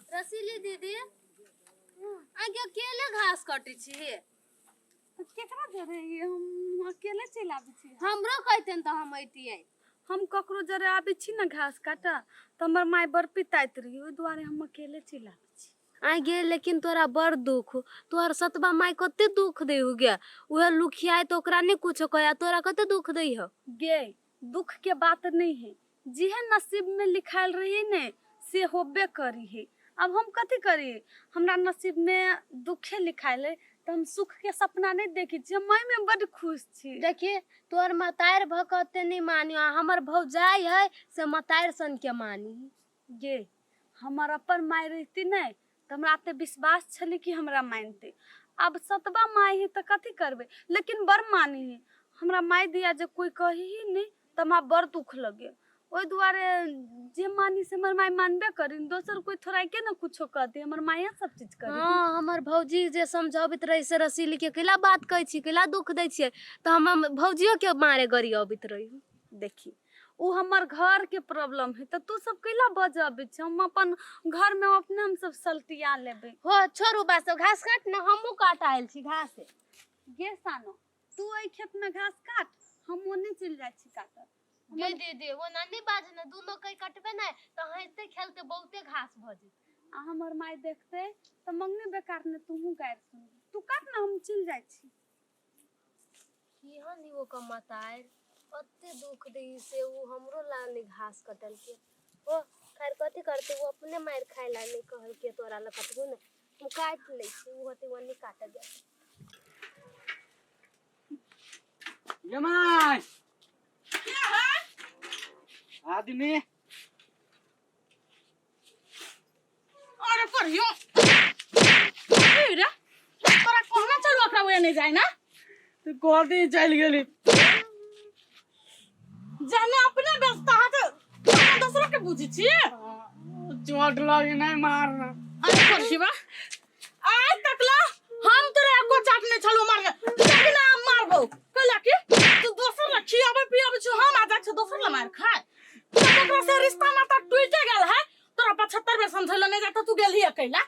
रसीली दीदी, आगे अकेले घास कटै छी? केकरा जरे हम अकेले चलि आबै छी। हमरो कहतेन तऽ हम अइतियै। हम ककरो जरे आबै छी ने घास काटऽ तऽ हमर माय बड़ पिताइत रही, ओहि दुआरे हम अकेले चलि आबै छी। आइ गे, लेकिन तोरा बड़ दुख, तोहर सतबा माय कते दुख दै हो गे। उहे लुखियाइ तऽ ओकरा नहि कुछो कहै, तोरा कते दुख दै हो गे। दुख के बात नहीं है, जेहे नसीब में लिखायल रही ने से होबे करी है। अब हम कथी करी? हमरा नसीब में दुखे लिखायल है तऽ हम सुख के सपना नहीं देखै छी। हम में बड खुश छी। देखिए, तोहर मतारि भऽ कऽ ओते नहि मानी, आ हमर भौजाइ है से मतारि सन के मानी। गे, हमर अपन माय रहती ने तऽ हमरा एते विश्वास छलै कि हमरा मानतै। आब सतबा माय है तऽ कथी करबै, लेकिन बड़ मानी है हमरा माय। दिया जे कोई कही ही नहि तऽ हमरा बड़ दुख लगे। ओहि दुआरे जे मानी से हमर माय मानबे करी, दोसर कोई थोड़ा के ने कुछो कहती, हमर माये सब चीज करी। हँ, हमर भौजी जे समझाबैत रही से रसीली के कैला बात कहै छी, कैला दुख दै छियै, तऽ हम भौजियो के मारे गरी अबैत रही। देखी, ओ हमर घर के प्रॉब्लम है, तऽ तू सब कैला बजबै छै? हम अपन घर में अपने हम सब सलटिया लेबै। हो, छोड़ू बात सब, घास काट ने, हमहूँ काट आयल छी घास। गे सानो, तू एहि खेत में घास काट, हम ओने चलि जाइ छी काटऽ। गे दीदी, वो नानी बाज ने, दुनो कई कटबे ने तऽ हंसते खेलते बहुते घास भऽ जेतै। आ हमर माय देखते तऽ मंगने बेकार ने तूहू गारि सुनबी। तू काट ने, हम चलि जाइ छी। केहन ही ओकर मतारि, कते दुख दै से ओ हमरो ला नहि घास कटलकै। ओ खैर, कथी करतै, ओ अपने मारि खाय ला नहि कहलकै तोरा ला कटबो ने, हम काटि लै छी, ओ होतै ओन्नी काटऽ गेल। गे my, आदमी। अरे पढ़ियो रे, तोरा कहना चलू ओकरा ओए नहीं जाय ना। तू कथी चलि गेली? जहने अपने व्यस्त है तो दोसरो के बुझी छी। चोट लगे, नहीं मारना। अरे पढ़िबा, आज तक ला हम तोरा एको चाट नहीं छलू मार के, लेकिन आब मारबो। कहला कि तू दोसर ला खियाबे पियाबे छु, हम आ जाइ छी दोसर ला मार खाय। तब ओकरा से रिश्ता नाता टूटे गेल है। तोरा 75 बेर समझैलो नहीं जाता, तू गेलही अकेला।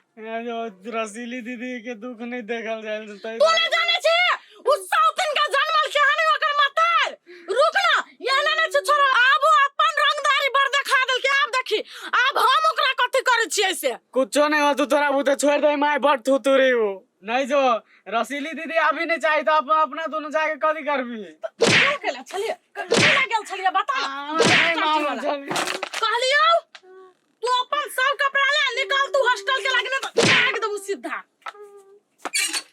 रसीली दीदी के दुख नहीं देखल जाय तू नहीं जाने छी, उ साउथिन का जनमल के हनी ओकर मातार। रुक ना, ये ना ना छोड़ा, आब वो अपन रंगदारी बर देखा देल के। आब देखी, आब हम ओकरा कथी करै छियै से। कुछो नहीं हो, तू तोरा बुते छोड़ दे। माय बड़ थुतुरी हो नहीं जो रसीली दीदी अभी नहीं चाहिए तो अपना दोनों जाके कथी करबी? क्यों केला छलिए, केला गेल छलिए, बता ना। नहीं मालूम छली। कहलियौ तू अपन सब कपड़ा ले निकल तू हॉस्टल के लगने तो भाग देबू सीधा।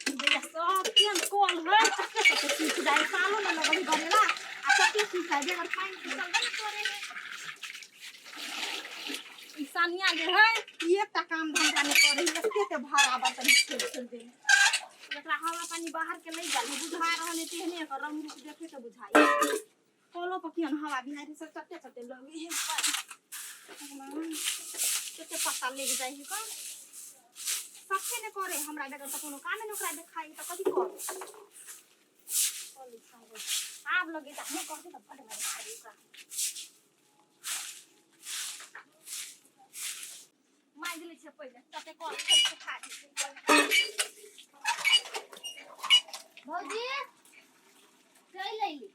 भैया सब केहन कल है, कते कते सूख जाए, सालो न लगल बनेला आ कते सूख जाए बेगर पानि के चलबे न करे है। ई सानिया जे है, ई एकटा काम धंधा नहि करे है, एते ते भाड़ा बर्तन छोड़ि छोड़ि दे। एकरा हवा पानि बाहर के नहि गेल है, बुझा रहल है तेहने एकर रंग रूप देखे के बुझाइ कलो पर केहन हवा बिहाड़ि सब चटे चटे लगे है पानि। भगवान, कते पत्ता लागि जाइ है कल सफे नहि करे। हमरा बेगर तऽ कोनो कामे नहि ओकरा देखाइ तऽ कथी करे? आब लगे तऽ हम कहबै तऽ बड मारि मारबै ओकरा। मारि लै छियै पहिले तते कल फेर सुखा जेतै। भौजी, चलि अयली?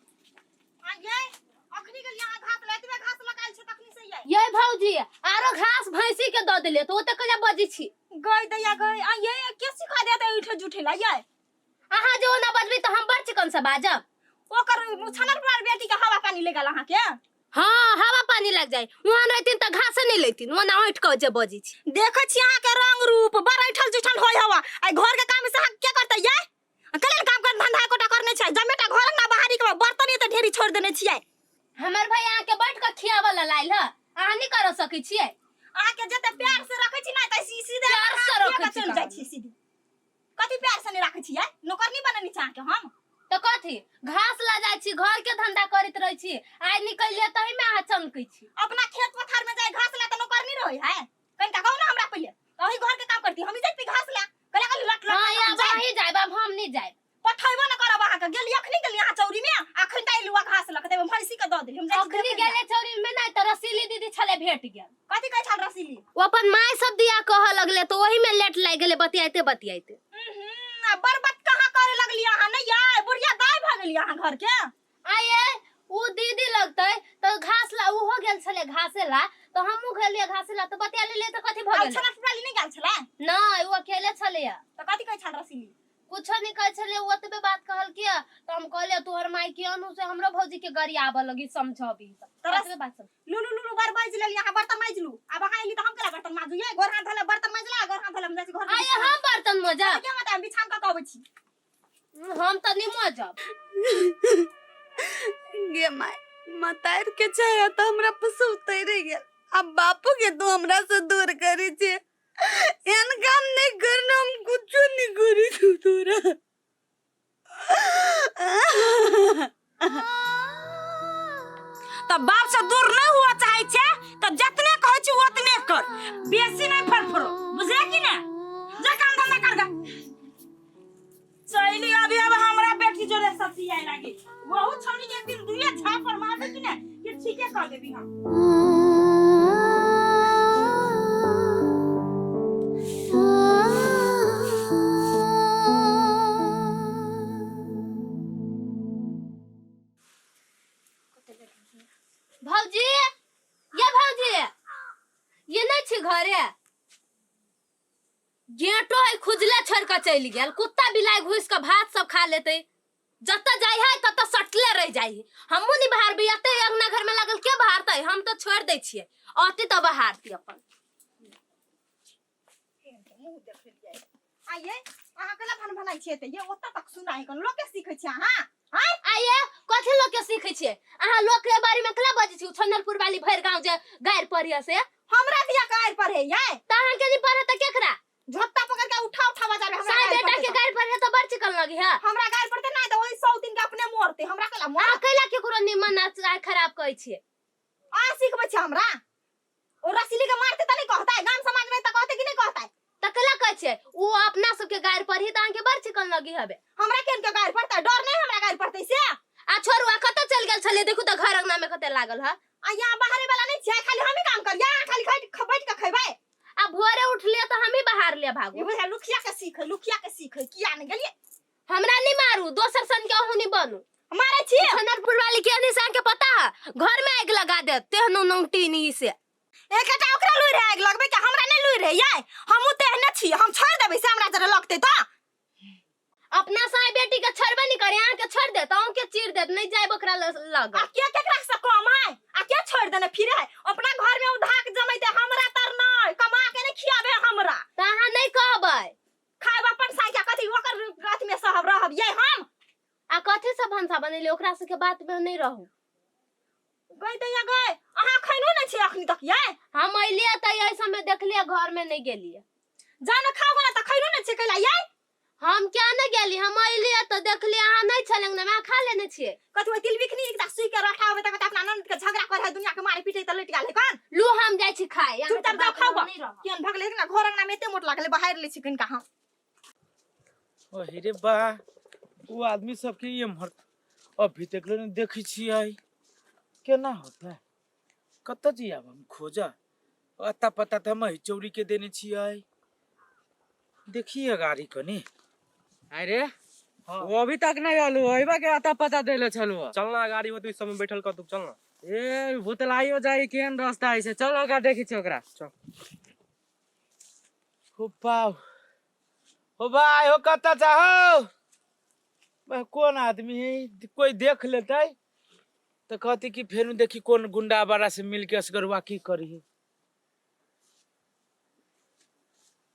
आ यै, अखनी गेलियै अहाँ घास ले, एतबे घास लगायल छै तखनी से यै। ये भौजी, आरो घास भैंसी के दऽ देलियै तऽ ओते कैला बजै छी? गई दैया गई, आ यै, के सिखा देतै उठे जुठे ला यै? अहाँ जे ओना बजबै तऽ हम बड़ चिकन से बाजब। ओकर छनर पर बेटी के हवा पानी लगल अहाँ के? हाँ, हवा पानी लग जाए, वहाँ रहतीन तऽ घासे नहीं लेतीन, ओना ऐंठ कऽ जे बजै छी। देखै छी अहाँ के रंग रूप, बड़ ऐठल जुठल होय हवा। आ घर के काम से अहाँ के करतै यै? कलेन काम कर धंधा एकोटा करने छै, जमेटा घर ना बाहरी के बर्तन एते ढेरी छोड़ देने छियै। हमर भाई अहाँ के बैठ कऽ खियाबऽ ला लायल ह, अहाँ नहीं कर सकै छियै? अहाँ के जते प्यार से रखै छी ना त सीधे प्यार से रखै छी चल कहाँ? जाइ छी सीधे। कथी प्यार से नहीं रखै छियै? नौकरनी बनेने छी अहाँ के हम? तऽ कथी घास ला जाइ छी, घर के धंधा करैत रहै छी, आइ निकलियै तही में अहाँ चमकै छी। अपना खेत पथार में जाय घास ला त नौकरनी रहै है? कनिका कहू ना हमरा पहिले, अही घर के काम करती, हम जाइत घास ला कहला कहली लट लट। हाँ, लट आब जाय। अहीं जायब, आब हम नहीं जायब। पठैबो न करब अहाँके। गेली अखनी, गेली अहाँ चौरी में, अखन त एलु घास लऽ के, देबै भैंसी के दऽ देली। हम जाइ छी अखनी देखै लए। गेले चौरी में नहि तऽ रसीली दीदी छलै, भेट गेल। कथी कहै छल रसीली? ओ अपन माय सब दिया कहऽ लगले तऽ ओही में लेट लागि गेलै बतियाइते बतियाइते। आ बर्बाद कहाँ करे लगली अहाँ? नहीं आय बुढ़िया दाय भऽ गेली अहाँ घर के। आये उ दीदी लगतै तऽ घास ला उहो गेल छलै घासे ला तऽ हमहूँ गेलियै घासे ला तऽ बतिया लेलियै तऽ कथी भऽ आ गेलै? छना टुटाली नहीं गेल छलै? नहि, ओ अकेले छलैया। तऽ कथी कहै छल रसीली? कुछो नहीं कहै छलै, ओ ओतबे बात कहलकै तऽ हम कहलियै तोहर माय के अनु से हमरो भौजी के गरियाबऽ लगी समझबी तऽ ओतबे बात सब। लू लू लू लू बर बाजि लेली अहाँ, बर्तन माजि लू। आब अहाँ एली तऽ हम केला बर्तन माजू? ये गोर हाथ धोले बर्तन माजला, गोर हाथ धोले हम जाइ छी घर। आये हम बर्तन मजब? के मत हम बिछान कऽ के अबै छी। हम तऽ नहीं मजब। गे my, मतार के छाया तऽ हमरा पर से उतरि गेल, आ बापू के तू हमरा से दूर करै छे। एहन काम नहीं करना, हम कुछो नहीं करी छौ तोरा। तऽ बाप से दूर नहीं हुआ चाहे छे तऽ जतने कहै छी ओतने कर, बेसी नहीं फरफरो, बुझले कि ने? जा काम धंधा कर गा। चैली अभी अब हमरा बेटी जोरे सती आए लागी। वहु छौनी के एक दिन दुइये झापर मारबे कि ने कि ठीके कह देबी हम। भौजी, ये भौजी, ये नहीं छी घरे? गेटो है खुजले छोड़ के चलि गेल, कुत्ता बिलाई घुस के भात सब खा लेते। जतऽ जाइ है ततऽ सटले रह जाइ है। हमहूँ नहीं बहारबै, एते अंगना घर में लागल के बहारतै? हम तऽ छोड़ दै छियै, अती तऽ बहारती अपन। मुंह देख लेलियै। आइये अहाँ केला भन भनाइ छियै तऽ ये ओतऽ तक सुनाइ कन लोक के सीखै छियै अहाँ? आँय आइये कथी लोक के सीखै छियै अहाँ? लोक के बारे में केला बजै छी? छन्नरपुर वाली भरि गाँव जे गारि पढ़िय से हमरा दिया गारि पढ़े यै? तऽ अहाँ के नहीं पढ़े तऽ केकरा? झोत्ता पकड़ के उठा उठा बाजार में हमरा साई गारि बेटा पढ़तै के तऽ। गारि पढ़े तऽ बड़ चिकन लगी है। हमरा गारि पढ़तै नहि तऽ ओहि 100 दिन के अपने मरतै, हमरा केला मरत? अहाँ कैला केकरो निमन आ खराब कहै छियै? अहाँ सिखबै छियै हमरा? ओ रसीली के मारते तऽ नहीं कहतै गाम समाज में? तऽ कहतै कि नहीं कहतै? तऽ कैला कहै छियै? ओ अपना सबके गारि पढ़ी तऽ अहाँके बड़ चिकन लगी हबे। हमरा केन के गारि पड़तै? डर नहीं हमरा गारि पड़तै से। आ छोड़ू, आ कतऽ चलि गेल छलियै? देखू तऽ घर अंगना में कते लागल है। आ यहाँ बाहरे वाला नहीं छियै, खाली हमही काम करियै, अहाँ खाली खाइ बैठ के खैबै। आ भोरे उठलियै तऽ हमही बाहर ले भागू। ई बुझाय लुखिया के सीखै, लुखिया के सीखै किया नहीं गेलियै? हमरा नहीं मारू, दोसर सन के अहूँ नहीं बनू। मारै छी छनरपुर वाली के नहीं के पता है, घर में आगि लगा देत तेहनो नौटी नहीं से। एकटा ओकरा लुरि रहे आगि लगबै के, हमरा नहीं लुरि रहे यै। हमहूँ तेहने छी, हम छोड़ि देबै से हमरा जरे लगतै तऽ। अपना साई बेटी के छोड़बे नहीं करे, अहाँ के छोड़ देत, अहूँ के चीर देत, नहीं जाए ओकरा लग। आ के केकरा से कम है? आ के छोड़ देने फिरे है? अपना घर में उ धाक जमैते, हमरा तर नहीं कमा के नहीं खियाबे हमरा। तऽ अहाँ नहीं कहबै? खायब अपन साई के कथी ओकर अथी में सहब रहब यै हम। आ कथी सब भनसा बनेली? ओकरा सबके बात में नहीं रहू। गई दैया गई, अहाँ खैनो नहीं छी अखनी तक यै? हम अइलियै तऽ एहि समय देखलियै, घर में नहीं गेलियै। जा ने खाओ ना तऽ खैनो नहीं छी कैला यै? हम क्या नहीं गेली, हम अइलियै तऽ देखलियै अहाँ नहीं छलै अंगना में, अहाँ खा लेने छियै। कथी ओहि तिलबिखनी एकटा सुई के रखा होबे तऽ अपना ननद के झगड़ा करे है, दुनिया के मारे पीटे तऽ लटि गेल है कन। लू हम जाइ छी खाय, अहाँ चुपचाप के जाओ बात खाओ में गा। नहीं रहब। केहन भगले ना घर अंगना में एते मोट लागले, बाहर ले छी कनिका हम। ओ रे बा, ओ आदमी सबके एम्हर अभी तक ले नहीं देखै छियै, केना होतै? कतऽ जायब हम खोजऽ? अता पता तऽ हम चौरी के देने छियै। देखिए गाड़ी कनी। अरे हाँ। वो अभी तक नहीं आलू, अइबा के अता पता देले छलू। चलना गाड़ी होती इस समय बैठल कतौ, चलना। ए भूतलाइयो जाई केहन रास्ता है से, चल ओकरा देखी छी ओकरा। चल। हो पाव हो भाई हो, कतऽ चाहो? बा, कोन आदमी है, कोई देख लेतै तऽ कहती कि फेर देखी कोन गुंडा बारा से मिलके असगरुआ की करी।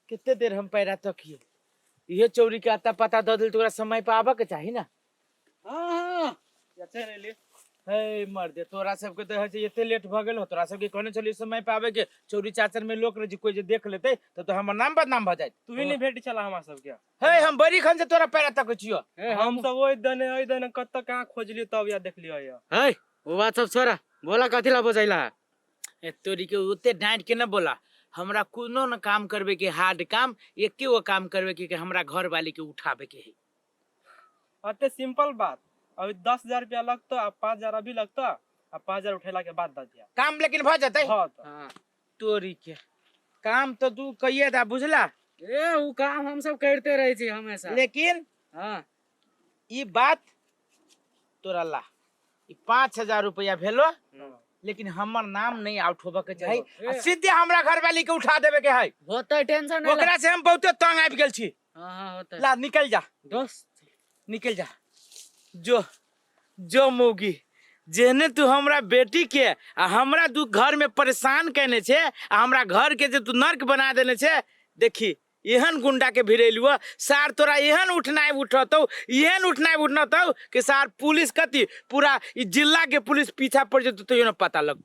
कितने देर हम पैरा तकिए, इहे चौरी के अता पता दऽ देल तऽ ओकरा समय पर आबऽ के चाही ना। हाँ हाँ चल एलियै। हे मर्दे, तोरा सबके तऽ होइ छै एते लेट भऽ गेल हो। तोरा सबके कहने छलियै समय पर आबे के, चौरी चाचर में लोक रहै छै, कोई जे देख लेतै तब तऽ हमर नाम बदनाम भऽ जायत। तू ही नहीं भेट छला हमरा सबके। हे हम बड़ी खन से तोरा पैरा तकै छियौ। ए, हम सब ओहि दने ओहि दने कतऽ कहाँ खोजलियै तब या देखलियै या। हे वो बात सब छोड़ा, बोला कथी ला बजैला? ए तोरी के ओते डांट के न बोला, हमरा कोनो न काम करबे के हार्ड काम, एके गो काम करबे के कि हमरा घर वाली के उठाबे के है। अते सिंपल बात, अभी 10,000 रुपया लगतो आ 5,000 अभी लगतो आ 5,000 उठेला के बाद दऽ दिया काम, लेकिन भऽ जेतै। हाँ तऽ। हाँ। तोरी के काम तो तू कहिए दा बुझला। ए उ काम हम सब करते रहे छी हमेशा। लेकिन हाँ ई बात तोरा ला ई 5000 रुपया भेलो, लेकिन हमर नाम नहीं आउट होबे के चाही आ सीधे हमरा घरवाली के उठा देबे के है। होते टेंशन नहीं ला। ओकरा से हम बहुते तंग आबि गेल छी। हाँ हाँ होते। ला निकल जा दोस्त निकल जा। जो जो मौगी जेहने तू हमरा बेटी के आ हमरा तू घर में परेशान केने छे आ हमरा घर के जे तू नर्क बना देने छे, देखी एहन गुंडा के भिड़ेलुआ सार तोरा एहन उठनाइ उठतौ, एहन उठनाइ उठनतौ कि सार पुलिस कथी पूरा ई जिला के पुलिस पीछा पड़ जेतौ तैयो न पता लगतौ।